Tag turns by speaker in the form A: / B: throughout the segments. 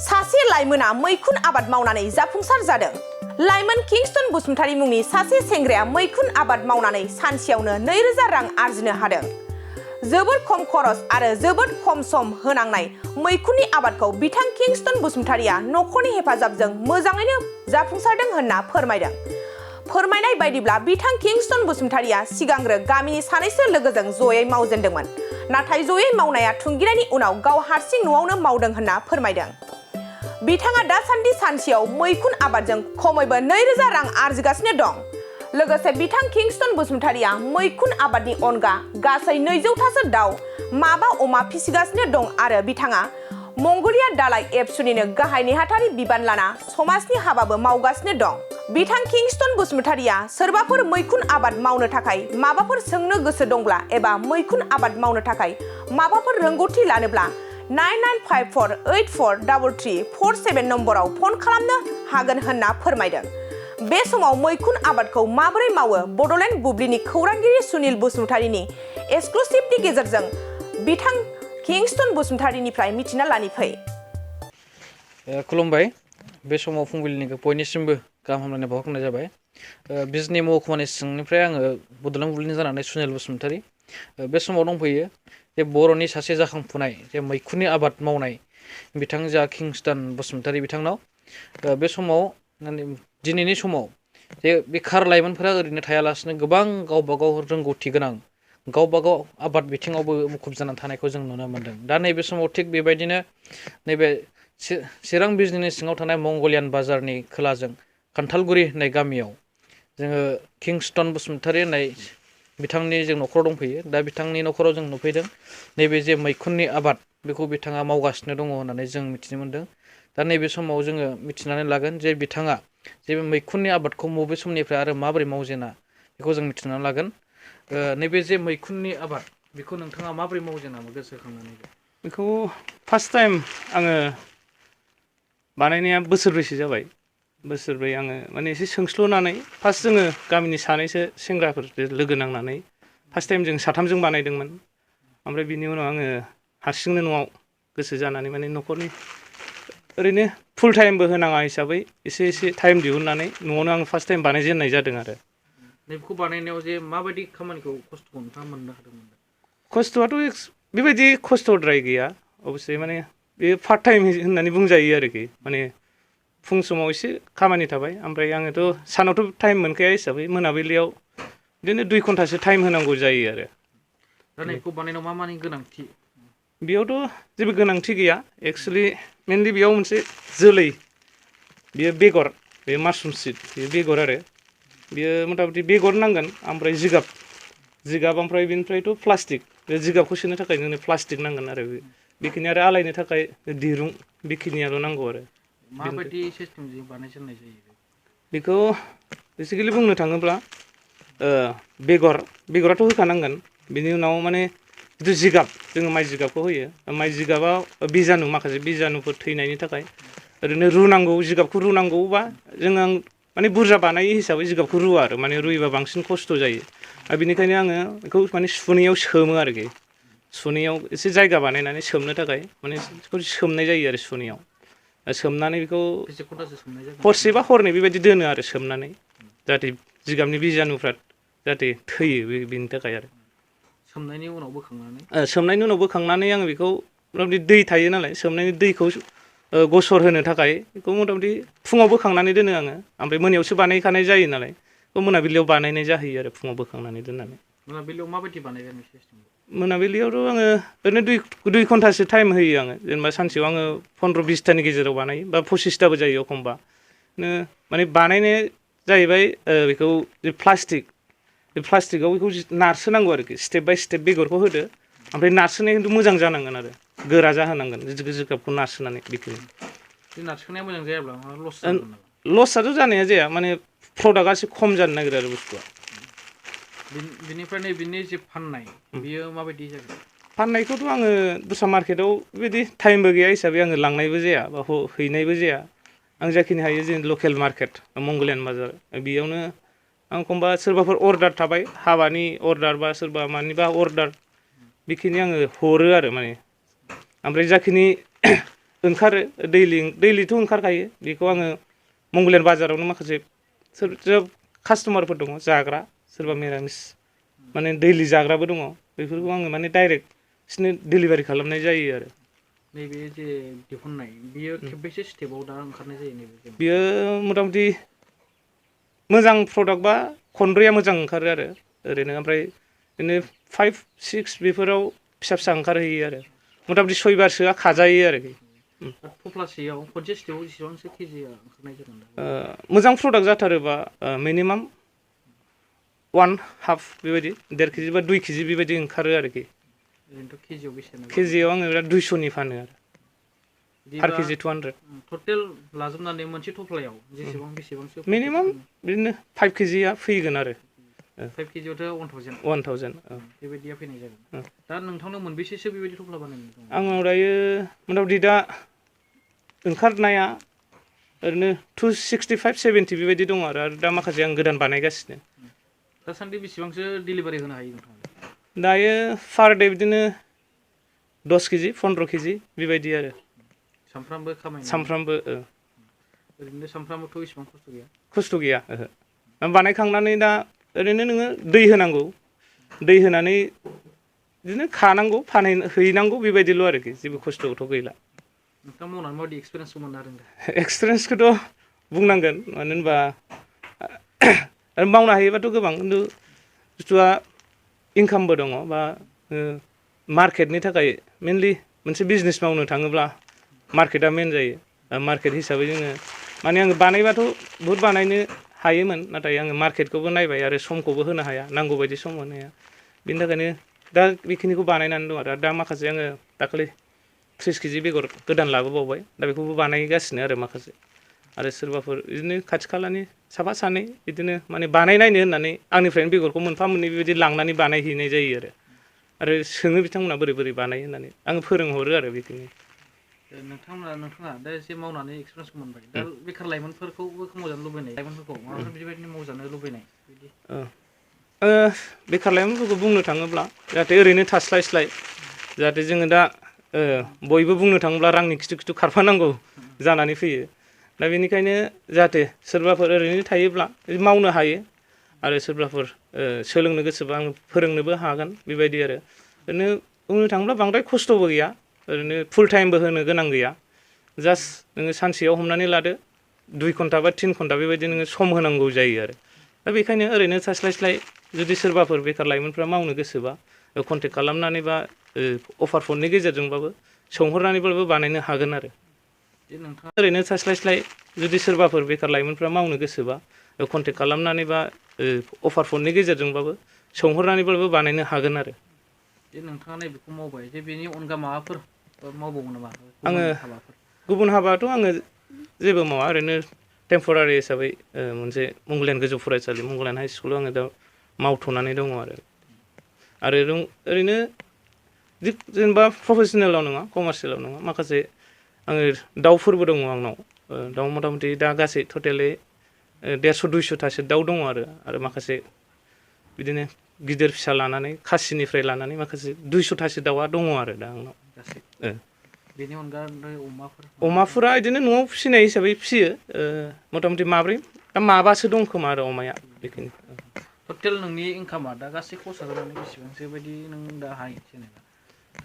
A: सासे लाइमोना मैखुन आबाद मावनानै जाफुंसार जादों। लाइमोन किंस्टन बसुमतारी मुंनि सासे सेंग्राया मैखुन आबाद मावनानै सानसेयावनो 2000 रां आरजिनो हादों। जोबोद खम खरस आरो जोबोद खम सम होनांनाय मैखुननि आबादखौ बिथां किंस्टन बसुमतारीया नखरनि हेफाजाबजों मोजाङैनो जाफुंसारदों होनना फोरमायदों। फोरमायनाय बायदिब्ला बिथां किंस्टन बसुमतारीया सिगांग्रो गामिनि सानैसो लोगोजों जयै मावजेनदोंमोन। नाथाय जयै मावनाया थुंगिनायनि उनाव गाव हारसिं न'आवनो मावदों होनना फोरमायदों। बिथाङा दासान्दि सानसेयाव मैखुन आबादजों खमैबो 2000 रां आरजिगासिनो दं। लोगोसे बिथां किंस्टन बसुमतारीया मैखुन आबादनि अनगा गासै 200थासो दाउ, माबा अमा फिसिगासिनो दं आरो बिथाङा मंगोलिया दालाइ एबसुनिनो गाहाय नेहाथारि बिबान लाना समाजनि हाबाबो मावगासिनो दं। बिथां किंस्टन बसुमतारीया सोरबाफोर मैखुन आबाद मावनो थाखाय माबाफोर सोंनो गोसो दंब्ला एबा मैखुन आबाद मावनो थाखाय माबाफोर रोंगौथि लानोब्ला 9954843347 नम्बराव फन खालामनो हागोन होनना फोरमायदों। बे समाव मैखुन आबादखौ माबोरै मावो बडलेण्ड बुब्लिनि खौरांगिरि सुनिल बसुमतारीनि एक्सक्लुसिभनि गेजेरजों बिथां किंस्टन बसुमतारीनिफ्राय मिथिना लानि फै।
B: खुलुमबाय। बे समाव फुंबिलिनि बयनिसिमबो गाहाम हामलायनाय बावहरनाय जाबाय। बिजनि महकुमानि सिंनिफ्राय आङो बडलेण्ड बुब्लिनि जानानै सुनिल बसुमतारी बे समाव दंफैयो जे बर'नि सासे जाखांफुनाय जे मैखुननि आबाद मावनाय बिथां जा किंस्टन बसुमतारी बिथांनाव बे समाव दिनैनि समाव जे बेखार लाइमोनफोरा ओरैनो थायालासिनो गोबां गावबागाव रोंगौथि गोनां गावबागाव आबाद बिथिङावबो मुखुब जानानै थानायखौ जों नुनो मोन्दों। दा नैबे समाव थिग बेबायदिनो नैबे चिरां बिजनीनि सिङाव थानाय मंगलियान बाजारनि खोलाजों खान्थालगुरि होननाय गामियाव जोङो किंस्टन बसुमतारी होननाय बिथांनि जों न'खराव दंफैयो। दा बिथांनि न'खराव जों नुफैदों नैबे जे मैखुननि आबाद बेखौ बिथाङा मावगासिनो दङ होननानै जों मिथिनो मोन्दों। दा नैबे समाव जोङो मिथिनानै लागोन जे बिथाङा जे मैखुननि आबादखौ बबे समनिफ्राय आरो माबोरै मावजेना बेखौ जों मिथिनानै लागोन। नैबे जे मैखुननि आबाद बेखौ नोंथाङा माबोरै मावजेनामोन गोसोखांनानै?
C: बेखौ फार्स्ट टाइम आङो बानायनाया बोसोरब्रैसो जाबाय। बोसोरब्रै आङो माने एसे सोंस्लुनानै फार्स्ट जोङो गामिनि सानैसो सेंग्राफोर लोगो नांनानै फार्स्ट टाइम जों साथामजों बानायदोंमोन। ओमफ्राय बिनि उनाव आङो हारसिंनो न'आव गोसो जानानै माने न'खरनि ओरैनो फुल टाइमबो होनाङा हिसाबै एसे एसे टाइम दिहुननानै न'आवनो आं फार्स्ट टाइम बानायजेननाय जादों आरो।
B: बेखौ बानायनायाव जे माबायदि खामानिखौ खस्थ'खौ नोंथाङा मोननो हादोंमोन?
C: खस्थ'आथ' बेबायदि खस्थ'द्राय गैया अबस्से माने बे पार्ट टाइम होननानै बुंजायो आरोखि। माने फुं समाव एसे खामानि थाबाय ओमफ्राय आङोथ' सानावथ' टाइम मोनखाया हिसाबै मोनाबिलियाव बिदिनो 2 घन्टासो टाइम होनांगौ जायो आरो।
B: दा नैखौ बानायनायाव मा मानि गोनांथि?
C: बेयावथ' जेबो गोनांथि गैया एक्सुवेलि मेनलि बेयाव मोनसे जोलै बेयो बेगर बे मासरुम सिड बेयो बेगर आरो बेयो मथा मथि बेगर नांगोन ओमफ्राय जिगाब ओमफ्राय बेनिफ्रायथ' प्लास्टिक बे जिगाबखौ सोनो थाखाय जोंनो प्लास्टिक नांगोन आरो बेखिनि आरो आलायनो थाखाय दिरुं बेखिनियाल' नांगौ आरो।
B: माबायदि सिस्टेमजों बानायजेननाय जायो?
C: बेखौ बेसिकेलि बुंनो थाङोब्ला बेगराथ' होखानांगोन। बिनि उनाव माने जिथु जिगाब जोङो माइ जिगाबखौ होयो। माइ जिगाबाव माखासे बिजानुफोर थैनायनि थाखाय ओरैनो रुनांगौ जिगाबखौ रुनांगौबा जोङो माने बुरजा बानायो हिसाबै जिगाबखौ रुवा आरो माने रुयोबा बांसिन खस्थ' जायो। आरो बेनिखायनो आङो बेखौ माने सुनैयाव सोमो आरोखि। सुनैयाव एसे जायगा बानायनानै सोमनो थाखाय माने बेखौ सोमनाय जायो आरो सुनैयाव। सोमनानै बेखौ
B: बेसे घन्टासो सोमनाय जागोन?
C: हरसे बा हरनै बेबायदि दोनो आरो सोमनानै जाहाथे जिगाबनि बिजानुफ्रा जाहाथे थैयो बेनि थाखाय आरो।
B: सोमनायनि उनाव बोखांनानै?
C: सोमनायनि उनाव बोखांनानै आङो बेखौ मथा मथि दै थायो नालाय सोमनायनि दैखौ गसर होनो थाखाय बेखौ मथा मथि फुङाव बोखांनानै दोनो आङो। ओमफ्राय मोनायावसो बानायखानाय जायो नालाय बेखौ मोनाबिलियाव बानायनाय जाहैयो आरो फुङाव बोखांनानै दोननानै।
B: मोनाबिलियाव माबायदि बानायगोन सिस्टेमखौ?
C: मोनाबिलियावथ' आङो ओरैनो 2 घन्टासो टाइम होयो आङो। जेनेबा सानसेयाव आङो 15-20थानि गेजेराव बानायो बा 25थाबो जायो एखमबा। माने बानायनाया जाहैबाय बेखौ प्लास्टिक बे प्लास्टिकआव बेखौ नारसोनांगौ आरोखि स्टेप बाय स्टेप बेगरखौ होदो ओमफ्राय नारसोनाया खिन्थु मोजां जानांगोन आरो गोरा जाहोनांगोन जिगाबखौ नारसोनानै बेखौ।
B: बे नारसोनाया मोजां जायाब्ला मा लस जागोन नामा?
C: लसआथ' जानाया जाया माने प्रडाक्टआ एसे खम जानो नागिरो आरो बुस्थुआ।
B: बिनिफ्राय नैबेनि जे फाननाय बियो माबायदि जागोन?
C: फाननायखौथ' आङो दस्रा मार्केटाव बेबायदि टाइमबो गैया हिसाबै आङो लांनायबो जाया बा हैनायबो जाया। आं जाखिनि हायो जोंनि लकेल मार्केट मंगलियान बाजार बेयावनो आं एखमबा सोरबाफोर अर्डार थाबाय हाबानि अर्डार बा सोरबा मानिबा अर्डार बेखिनि आङो हरो आरो माने। ओमफ्राय जाखिनि ओंखारो दैलिथ' ओंखारखायो बेखौ आङो मंगलयान बाजारावनो माखासे सोरबा कास्टमारफोर दङ जाग्रा सोरबा मिरामिस माने दैलि जाग्राबो दङ बेफोरखौ आङो माने डाइरेक्ट बिसोरनो डिलिभारि खालामनाय जायो आरो
B: नैबे जे दिहुननाय बियो खेबबेसे स्टेपाव दा ओंखारनाय जायो नैबे
C: बियो मथा मथि मोजां प्रडाक्ट बा खनब्रैया मोजां ओंखारो आरो ओरैनो ओमफ्राय बिदिनो 5, 6 बेफोराव फिसा फिसा ओंखारहैयो आरो मथा मथि 6 बारसोआ खाजायो आरोखि
B: थफ्लासेयाव खनसे स्टेपाव बेसेबांसो केजिया ओंखारनाय जागोन दा
C: मोजां प्रडाक्ट जाथारोबा मिनिमाम 1/2 बेबायदि 1.5 केजि बा 2 केजि बेबायदि ओंखारो आरोखि
B: ओरैनोथ' केजियाव बेसे
C: केजियाव आङो बिराद 200नि फानो आरो पार केजि 200
B: टटेल लाजोबनानै मोनसे थफ्लायाव बेसेबांसो
C: मिनिमाम बिदिनो 5 केजिया फैगोन आरो
B: 5 केजियावथ'
C: 1000
B: बेबायदिया फैनाय जागोन दा नोंथांनाव मोनबेसेसो बेबायदि थफ्ला बानायनाय दं
C: आंनाव दायो मथा मथि दा ओंखारनाया ओरैनो 265, 70 बेबायदि दङ आरो दा माखासे आं गोदान बानायगासिनो
B: दासान्दि बेसेबांसो डिलिभारि होनो हायो नोंथाङा
C: दायो पार डे बिदिनो 10 केजि 15 केजि बेबायदि आरो
B: सानफ्रामबो खामायनाय
C: सानफ्रामबो
B: ओरैनो सानफ्रामबोथ' इसेबां
C: खस्थ' गैया बानायखांनानै दा ओरैनो नोङो दै होनांगौ दै होनानै बिदिनो खानांगौ हैनांगौ बेबायदिल' आरोखि जेबो खस्थ'थ' गैला
B: नोंथां मावनानै माबायदि एक्सपिरियेन्सखौ मोननो हादों दा
C: एक्सपिरियेन्सखौथ' बुंनांगोन मानो होनबा मावनो हायोबाथ' गोबां खिन्थु बुस्थुआ इनकामबो दङ बा मार्केटनि थाखाय मेनलि मोनसे बिजनेस मावनो थाङोब्ला मार्केटआ मेन जायो मार्केट हिसाबै जोङो माने आङो बानायबाथ' बुहुद बानायनो हायोमोन नाथाय आङो मार्केटखौबो नायबाय आरो समखौबो होनो हाया नांगौ बायदि सम होनो हाया बिनि थाखायनो दा बेखिनिखौ बानायनानै दं आरो दा माखासे आङो दाखालि 30 केजि बेगर गोदान लाबोबावबाय दा बेखौबो बानायगासिनो आरो माखासे आरो सोरबाफोर बिदिनो खाथि खालानि साफा सानै बिदिनो माने बानायनायनो होननानै आंनिफ्रायनो बेगरखौ मोनफा मोननै बेबायदि लांनानै बानायहैनाय जायो आरो सोङो बिथांमोनहा बोरै बोरै बानायो होननानै आङो फोरोंहरो आरो बेखिनि
B: नोंथाङा दा एसे मावनानै एक्सपिरियेन्सखौ मोनबाय दा बेखार लाइमोनफोरखौबो मावजानो लुबैनाय लाइमोनफोरखौ माबाफोर बेबायदिनो मावजानो लुबैनाय बिदि
C: बेखार लाइमोनफोरखौ बुंनो थाङोब्ला जाहाथे ओरैनो थास्लायस्लाय जाहाथे जोङो दा बयबो बुंनो थाङोब्ला रांनि खिथु खिथु खारफानांगौ जानानै फैयो दा बेनिखायनो जाहाथे सोरबाफोर ओरैनो थायोब्ला मावनो हायो आरो सोरबाफोर सोलोंनो गोसोबा आं फोरोंनोबो हागोन बेबायदि आरो ओरैनो बुंनो थाङोब्ला बांद्राय खस्थ'बो गैया ओरैनो फुल टाइमबो होनो गोनां गैया जास्ट नोङो सानसेयाव हमनानै लादो 2 घन्टा बा 3 घन्टा बेबायदि नोङो सम होनांगौ जायो आरो दा बेखायनो ओरैनो थास्लायस्लाय जुदि सोरबाफोर बेखार लाइमोनफ्रा मावनो गोसोबा कन्टेक्ट खालामनानै बा अफार फननि गेजेरजोंबाबो सोंहरनानैबाबो बानायनो हागोन आरो ओरैनो थास्लायस्लाय जुदि सोरबाफोर बेखार लाइमोनफ्रा मावनो गोसोबा कन्टेक्ट खालामनानै बा अफार फननि गेजेरजोंबाबो सोंहरनानैबाबो बानायनो हागोन आरो
B: नोंथाङा नैबेखौ मावबाय जे बेनि अनगा माबाफोर मावबावो नामा
C: आङो गुबुन हाबाथ' आङो जेबो मावा ओरैनो टेम्परारि हिसाबै मोनसे मंगलयान गोजौ फरायसालि मंगलयान हाइ स्कुलाव आङो दा मावथ'नानै दङ आरो ओरैनो जेनेबा प्रफेसनेलाव नङा कमार्सियेलाव नङा माखासे आङो दाउफोरबो दङ आंनाव दाउ मथा मथि दा गासै टटेलि 150-200थासो दाउ दङ आरो माखासे बिदिनो गिदिर फिसा लानानै खासिनिफ्राय लानानै माखासे 200थासो दाउआ दङ आरो दा आंनाव गासै
B: बेनि अनगा
C: अमाफोरा बिदिनो न'आव फिसिनाय हिसाबै फिसियो मथा मथि माबासो दं खोमा आरो अमाया बेखिनि
B: टटेल नोंनि इनकामा दा गासै खरसा जानानै बेसेबांसो बायदि नों दा हायो जेनेबा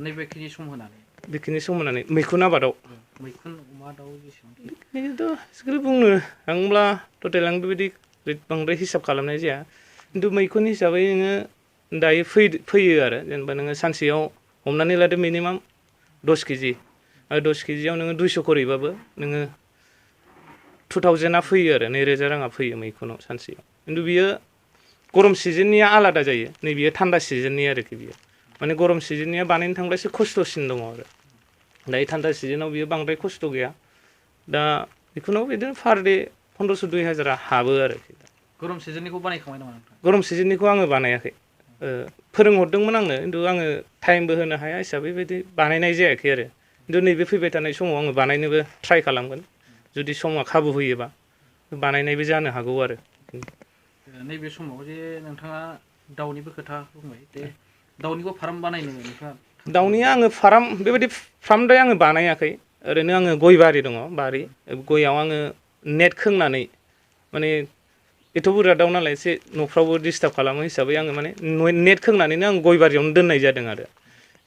B: नैबेखिनि सम होनानै
C: मैखुन आबादाव
B: मैखुन अमा दाउ जेसेबां
C: बेखौथ' बुंनो थाङोब्ला टटेल आं बेबायदि बांद्राय हिसाब खालामनाय जाया खिन्थु मैखुन हिसाबै नोङो दायो फैयो आरो जेनेबा नोङो सानसेयाव हमनानै लादो मिनिमाम 10 केजि आरो 10 केजियाव नोङो 200 खरैबाबो नोङो 2000आ फैयो आरो 2000 राङा फैयो मैखुनाव सानसेयाव खिन्थु बियो गरम सिजोननिया आलादा जायो नैबेयो थान्दा सिजोननि आरोखि बियो माने गरम सिजोननिया बानायनो थांब्ला एसे खस्थ'सिन दङ आरो दायो थान्दा सिजोनाव बियो बांद्राय खस्थ' गैया दा बेखुनाव बिदिनो पार डे 1500-2000आ हाबो आरोखि
B: गरम सिजोननिखौ बानायखांबाय नामा नोंथां
C: गरम सिजोननिखौ आङो बानायाखै फोरोंहरदोंमोन आंनो खिन्थु आङो टाइमबो होनो हाया हिसाबै बेबायदि बानायनाय जायाखै आरो खिन्थु नैबे फैबाय थानाय समाव आङो बानायनोबो ट्राइ खालामगोन जुदि समा खाबु होयोबा बानायनायबो जानो हागौ आरो
B: नैबे समाव जे नोंथाङा दाउनिबो खोथा बुंबाय जे दाउनिबो फार्म बानायनो नोंथाङा
C: दाउनिया आङो बेबायदि फार्मद्राय आङो बानायाखै ओरैनो आङो गय बारि दङ बारि गयाव आङो नेट खोंनानै माने एथ' बुरजा दाउ नालाय एसे न'फ्रावबो डिस्टार्ब खालामो हिसाबै आङो माने नेट खोंनानैनो आं गय बारियावनो दोननाय जादों आरो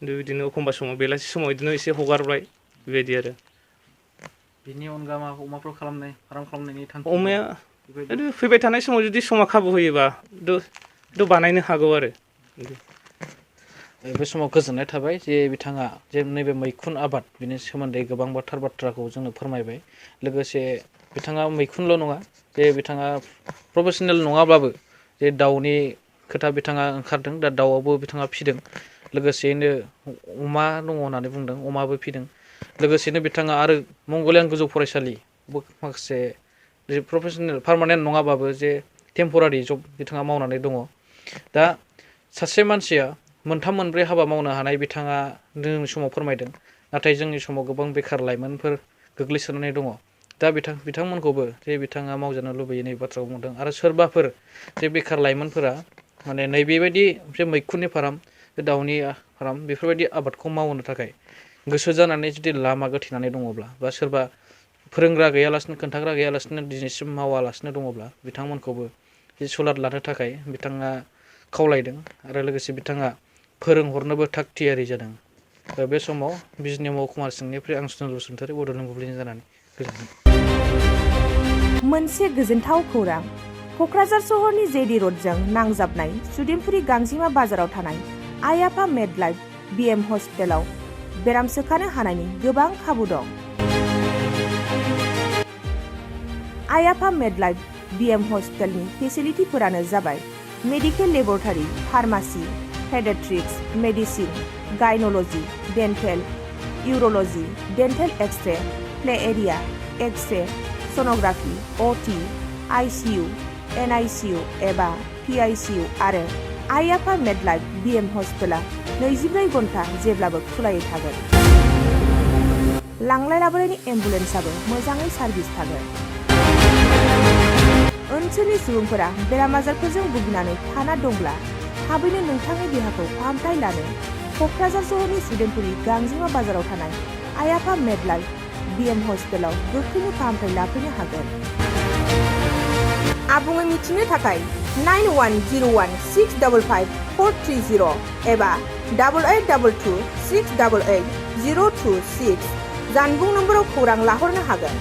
C: बिदिनो एखमबा समाव बेलासि समाव बिदिनो एसे हगारबाय बेबायदि आरो
B: बिनि अनगा मा अमाफोर खालामनाय फार्म खालामनायनि थांखि
C: अमाया ओरैनो फैबाय थानाय समाव जुदि समा खाबु होयोबा बानायनो हागौ आरो
B: बे समाव गोजोननाय थाबाय जे बिथाङा जे नैबे मैखुन आबाद बिनि सोमोन्दै गोबां बाथ्राखौ जोंनो फोरमायबाय लोगोसे बिथाङा मैखुनल' नङा जे बिथाङा प्रफेसनेल नङाब्लाबो जे दाउनि खोथा बिथाङा ओंखारदों दा दाउआवबो बिथाङा फिदों लोगोसेयैनो अमा दङ होननानै बुंदों अमाबो फिदों लोगोसेनो बिथाङा आरो मंगलयान गोजौ फरायसालि माखासे प्रफेसनेल पार्मानेन्ट नङाबाबो जे टेम्परारि जब बिथाङा मावनानै दङ दा सासे मानसिया मोनथाम मोनब्रै हाबा मावनो हानाय बिथाङा जोंनि समाव फोरमायदों नाथाय जोंनि समाव गोबां बेखार लाइमोनफोर गोग्लैसोनानै दङ दा बिथांमोनखौबो जे बिथाङा मावजानो लुबैयो नै बाथ्राखौ बुंदों आरो सोरबाफोर जे बेखार लाइमोनफोरा माने नैबेबायदि जे मैखुननि फार्म बे दाउनि फार्म बेफोरबायदि आबादखौ मावनो थाखाय गोसो जानानै जुदि लामा गोथेनानै दङब्ला बा सोरबा फोरोंग्रा गैयालासिनो खोन्थाग्रा गैयालासिनो दिनैसिम मावालासिनो दङब्ला बिथांमोनखौबो जे सुलाद लानो थाखाय बिथाङा खावलायदों आरो लोगोसे बिथाङा फोरोंहरनोबो थाग थियारि जादों बे समाव बिजनि महकुमा सिंनिफ्राय आं सुनिल बसुमतारी बड'लेण्ड बुब्लिनि जानानै गोजोनदों।
A: मोनसे गोजोनथाव खौरां क'क्राझार सहरनि जेडि रडजों नांजाबनाय सुदेमपुरि गांजिमा बाजाराव थानाय आइ आफा मेडलाइफ बिएम हस्पिटालाव बेराम सोखानो हानायनि गोबां खाबु दं। आइ आफा मेडलाइफ बिएम हस्पिटालनि फेसिलिटिफोरानो जाबाय medical laboratory, pharmacy, paediatrics, medicine, gynaecology, dental, urology, dental x-ray, play area, x-ray, sonography, OT, ICU, NICU एबा पिआइसिइउ आरो आइ आफा मेडलाइफ बिएम हस्पिटाला 24 घन्टा जेब्लाबो खुलायै थागोन। लांलाय लाबोलायनि एम्बुलेन्सआबो मोजाङै सार्भिस थागोन। ओनसोलनि सुबुंफोरा बेराम आजारफोरजों भुगिनानै थाना दंब्ला थाबैनो नोंथांनि देहाखौ फाहामथाय लानो क'क्राझार सहरनि सुदेमपुरि गांजिमा बाजाराव थानाय आइ आफा मेडलाइफ बिएम हस्पिटालाव गोख्रैनो फाहामथाय लाफैनो हागोन। आबुङै मिथिनो थाखाय 9101655430 एबा 8822688026 जानबुं नम्बराव खौरां लाहरनो हागोन।